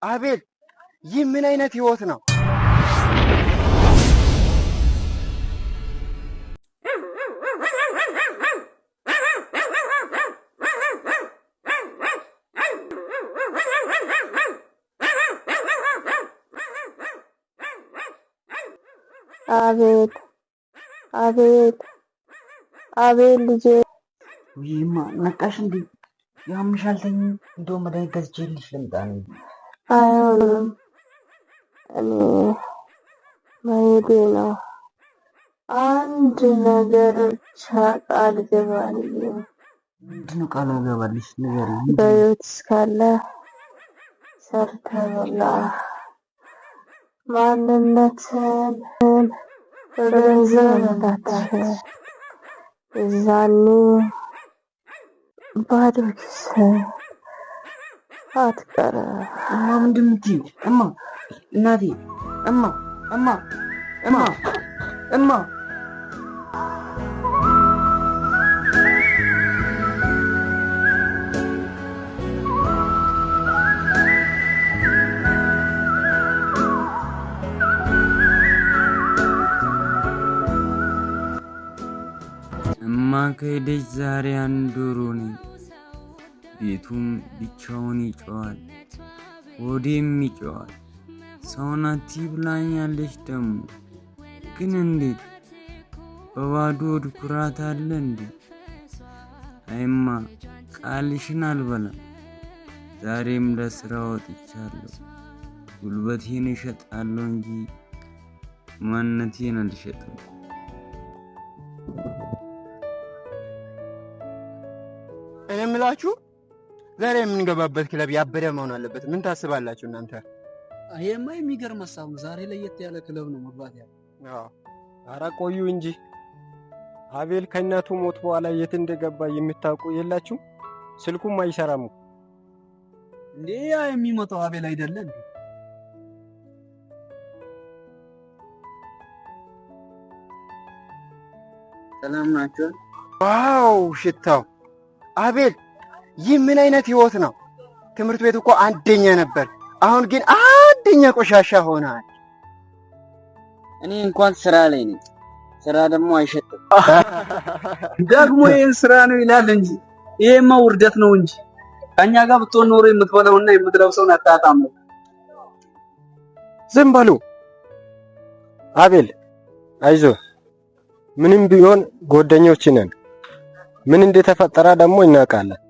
አቤል፣ ይህ ምን አይነት ህይወት ነው? አቤት አቤት አቤት ልጄ። ውይማ ነቃሽ እንዴ? ያምሻል። ተኝ። እንደው መድኃኒት ገዝቼልሽ ልምጣ ነው። አይሆንም፣ እኔ መሄዴ ነው። አንድ ነገር ብቻ ቃል ግባልኝ። ምንድን ነው ቃል እገባልሽ? ንገሪኝ። በሕይወት እስካለ ሰርተህ ብላ። ማንነትን በገንዘብ እንዳትሸጥ። የዛኔ ባዶ ኪስህን አትቀርም። እማ ምንድን ነው የምትይው? እማ እናቴ፣ እማ እማ እማ እማ። እማ ከሄደች ዛሬ አንድ ዶሮ ነኝ። ቤቱም ብቻውን ይጮዋል፣ ሆዴም ይጮዋል። ሰውናቲ ብላኛለች ደግሞ። ግን እንዴት በባዶ ሆድ ኩራት አለ እንዴ? አይማ ቃልሽን አልበላም። ዛሬም ለስራ ወጥቻለሁ። ጉልበቴን እሸጣለሁ እንጂ ማንነቴን አልሸጥም። እኔ የምላችሁ ዛሬ የምንገባበት ክለብ ያበደ መሆን አለበት። ምን ታስባላችሁ እናንተ? ይሄማ የሚገርም ሀሳብ ነው። ዛሬ ለየት ያለ ክለብ ነው መግባት ያለ። አረ ቆዩ እንጂ፣ አቤል ከእናቱ ሞት በኋላ የት እንደገባ የምታውቁ የላችሁ? ስልኩም አይሰራም። እንዴ ያ የሚመጣው አቤል አይደለ እንዴ? ሰላም ናቸው? Wow ሽታው! አቤል፣ ይህ ምን አይነት ህይወት ነው? ትምህርት ቤት እኮ አንደኛ ነበር፣ አሁን ግን አንደኛ ቆሻሻ ሆናል። እኔ እንኳን ስራ ላይ ነኝ። ስራ ደግሞ አይሸጥም። ደግሞ ይሄን ስራ ነው ይላል እንጂ ይሄማ ውርደት ነው እንጂ። ከኛ ጋር ብትሆን ኖሮ የምትበላውና የምትለብሰውን አታጣም ነው። ዝም በሉ። አቤል አይዞ፣ ምንም ቢሆን ጓደኞች ነን። ምን እንደተፈጠረ ደግሞ እናውቃለን።